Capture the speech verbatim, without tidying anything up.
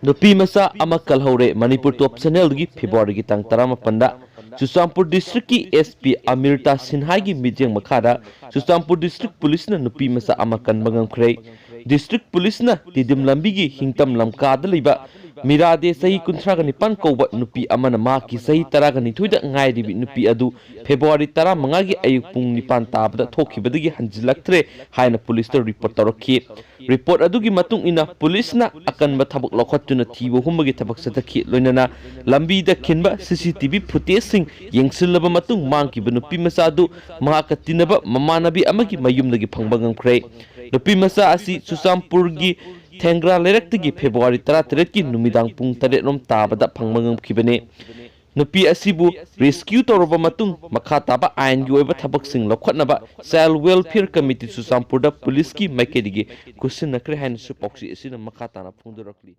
ꯅꯨꯄꯤ ꯃꯆꯥ ꯑꯃ ꯀꯜꯍꯧꯔꯦ꯫ ꯃꯅꯤꯄꯨꯔ ꯇꯣꯞ ꯆꯦꯅꯦꯜꯗꯒꯤ ꯐꯦꯕ꯭ꯔꯨꯋꯥꯔꯤꯒꯤ ꯇꯥꯡ ꯇꯔꯥꯃꯥꯄꯟꯗ ꯆꯨꯔꯆꯥꯟꯄꯨꯔ ꯗꯤꯁꯇ꯭ꯔꯤꯛꯀꯤ ꯑꯦꯁ ꯄꯤ ꯑꯃꯤꯔꯇꯥ ꯁꯤꯟꯍꯥꯒꯤ ꯃꯤꯠꯌꯦꯡ ꯃꯈꯥꯗ ꯆꯨꯔꯆꯥꯟꯄꯨꯔ ꯗꯤꯁꯇ꯭ꯔꯤꯛ ꯄꯨꯂꯤꯁꯅ ꯅꯨꯄꯤ ꯃꯆꯥ ꯑꯃ ꯀꯟꯕ ꯉꯝꯈ꯭ꯔꯦ꯫ ꯗꯤꯁꯇ꯭ꯔꯤꯛ ꯄꯨꯂꯤꯁꯅ ꯇꯤꯗꯤꯝ ꯂꯝꯕꯤꯒꯤ ꯍꯤꯡꯇꯝ ꯂꯝꯀꯥꯗ ꯂꯩꯕ ꯃꯤꯔꯥꯗꯦ ꯆꯍꯤ ꯀꯨꯟꯊ꯭ꯔꯥꯒ ꯅꯤꯄꯥꯟ ꯀꯧꯕ ꯅꯨꯄꯤ ꯑꯃꯅ ꯃꯍꯥꯛꯀꯤ ꯆꯍꯤ ꯇꯔꯥꯒ ꯅꯤꯊꯣꯏꯗ ꯉꯥꯏꯔꯤꯕꯤ ꯅꯨꯄꯤ ꯑꯗꯨ ꯐꯦꯕ꯭ꯔꯨꯋꯥꯔꯤ ꯇꯔꯥꯃꯉꯥꯒꯤ ꯑꯌꯨꯛ ꯄꯨꯡ ꯅꯤꯄꯥꯟ ꯇꯥꯕꯗ ꯊꯣꯛꯈꯤꯕꯗꯒꯤ ꯍꯟꯖꯤꯜꯂꯛꯇ꯭ꯔꯦ ꯍꯥꯏꯅ ꯄꯨꯂꯤꯁꯇ ꯔꯤꯄꯣꯔꯠ ꯇꯧꯔꯛꯈꯤ꯫ ꯔꯤꯄꯣꯔꯠ ꯑꯗꯨꯒꯤ ꯃꯇꯨꯡ ꯏꯟꯅ ꯄꯨꯂꯤꯁꯅ ꯑꯀꯟꯕ ꯊꯕꯛ ꯂꯧꯈꯠꯇꯨꯅ ꯊꯤꯕ ꯍꯨꯝꯕꯒꯤ ꯊꯕꯛ ꯆꯠꯊꯈꯤ꯫ ꯂꯣꯏꯅꯅ ꯂꯝꯕꯤꯗ ꯈꯤꯟꯕ ꯁꯤ ꯁꯤ ꯇꯤ ꯚꯤ ꯐꯨꯇꯦꯖꯁꯤꯡ ꯌꯦꯡꯁꯤꯜꯂꯕ ꯃꯇꯨꯡ ꯃꯥꯡꯈꯤꯕ ꯅꯨꯄꯤ ꯃꯆꯥ ꯑꯗꯨ ꯃꯍꯥꯛꯀ ꯇꯤꯟꯅꯕ ꯃꯃꯥꯟꯅꯕꯤ ꯑꯃꯒꯤ ꯃꯌꯨꯝꯗꯒꯤ ꯐꯪꯕ ꯉꯝꯈ꯭ꯔꯦ꯫ ꯅꯨꯄꯤ ꯃꯆꯥ ꯑꯁꯤ ꯆꯨꯔꯆꯥꯟꯄꯨꯔꯒꯤ ꯊꯦꯡꯒ꯭ꯔꯥ ꯂꯩꯔꯛꯇꯒꯤ ꯐꯦꯕ꯭ꯔꯨꯋꯥꯔꯤ ꯇꯔꯥꯇꯔꯦꯠꯀꯤ ꯅꯨꯃꯤꯗꯥꯡ ꯄꯨꯡ ꯇꯔꯦꯠ ꯔꯣꯝ ꯇꯥꯕꯗ ꯐꯪꯕ ꯉꯝꯈꯤꯕꯅꯤ꯫ ꯅꯨꯄꯤ ꯑꯁꯤꯕꯨ ꯔꯦꯁꯀ꯭ꯌꯨ ꯇꯧꯔꯕ ꯃꯇꯨꯡ ꯃꯈꯥ ꯇꯥꯕ ꯑꯥꯏꯟꯒꯤ ꯑꯣꯏꯕ ꯊꯕꯛꯁꯤꯡ ꯂꯧꯈꯠꯅꯕ ꯆꯥꯏꯜ ꯋꯦꯜꯐꯤꯌꯔ ꯀꯝꯃꯤꯇꯤ ꯆꯨꯔꯆꯥꯟꯄꯨꯔꯗ ꯄꯨꯂꯤꯁꯀꯤ ꯃꯥꯏꯀꯩꯗꯒꯤ ꯈꯨꯠꯁꯤꯟꯅꯈ꯭ꯔꯦ ꯍꯥꯏꯅꯁꯨ ꯄꯥꯎꯆꯦ ꯑꯁꯤꯅ ꯃꯈꯥ ꯇꯥꯅ ꯐꯣꯡꯗꯣꯔꯛꯂꯤ꯫